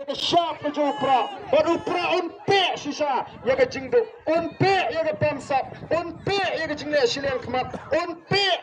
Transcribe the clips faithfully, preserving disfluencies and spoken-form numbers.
Ka shap ka jong u Prah, bad u Prah un peh shisha ïa ka jingduk, un peh ïa ka bamsap, un peh ïa ka jingleh shiliang khmat, un peh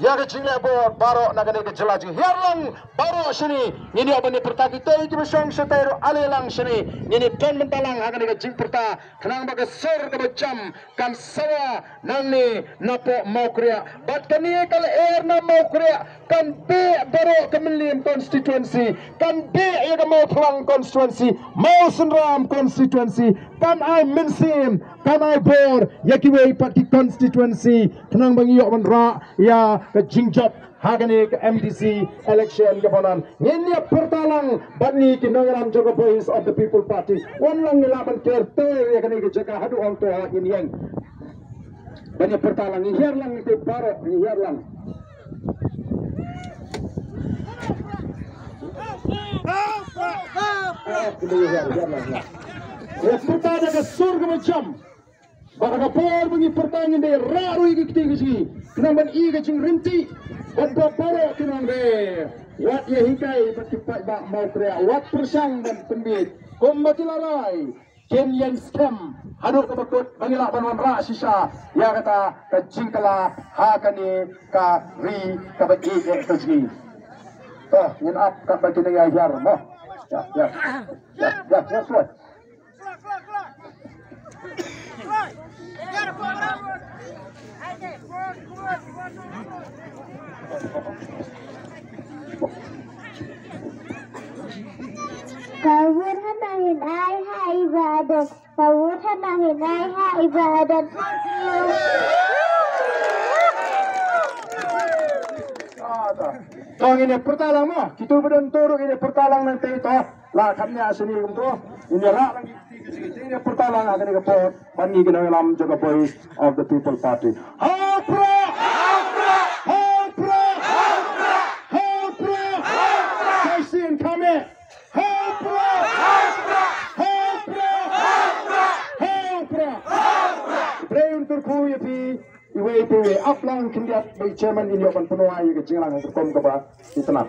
ïa ka jingleh bor baroh na kane ka jylla jong ngi. Hiar lang baroh shane, ngin ïoh ban ïa pyrta, kita kiba shong shatei ruh ale lang shane, ngin ïa don bynta lang ha kane ka jingpyrta, khnang ba ka sur kaba jam kan sawa nangne napoh Mawkriah. Bad kane ka lyer na Mawkriah kan beh baroh ka Mylliem constituency, kan beh ïa ka Mawphlang constituency, Mawsynram constituency, kan ai mynsiem, kan ai bor ïa kiwei pat ki constituency, khnang ba ngi ïoh ban rah ïa ka jingjop ha kane ka M D C election kaba wan. Ngin ïa pyrta lang bad ngi ki nongïalam jong ka Voice of the People Party. Wan lang ngi lah ban ker ter ïa kane ka jaka haduh hangto ha Ïing. Ban ïa pyrta lang, ngi hiar lang, ngi te baroh ngi hiar lang. Ngi hiar, hiar lang, hiar. Ngi pyrta da ka sur kaba jam. Ba ha ka por ba ngi pyrta ngin dei rah ruh ïa ki kti ki jong ngi, khnang ban ïoh ka jingryntih bad ba baroh ki nongdie, wat ïa hikai bad ki paidbah Mawkriah, wat pyrshang ban pynbeit. Kumba ki la rai, kin ïeng skhem haduh kaba kut ba ngi lah ban wanrah shisha ïa kata ka jingkylla ha kane ka ri kaba ïeit ka jong ngi. To ngin ap katba kin ïa hiar mo. Ïa, ïa. Ïa, ïa, ïa, ïa. Ka wut hana hin ai ha i Bah Ardent. Ka wut hana hin ai ha i Bah Ardent. To ngin ïa pyrta lang mo. Kito ba don to ruh ngin ïa pyrta lang nangta to. La kham ïa sini kumto. Ngin ïa rah lang. Ngin ïa pyrta lang ha kane ka por. Ban ngi ki nongïalam jong ka Voice of the People Party. Ha u Prah! Ha u Prah! Ha u Prah! Ha u Prah! Ka sien kham eh. Ha u Prah! Ha u Prah! Ha u Prah! Brei un kyrkhu ïa phi iwei pa iwei, ap lang khyndiat ba i chairman in ïoh ban pynwai ïa ka jingïalang ha ka rukom kaba itynnad.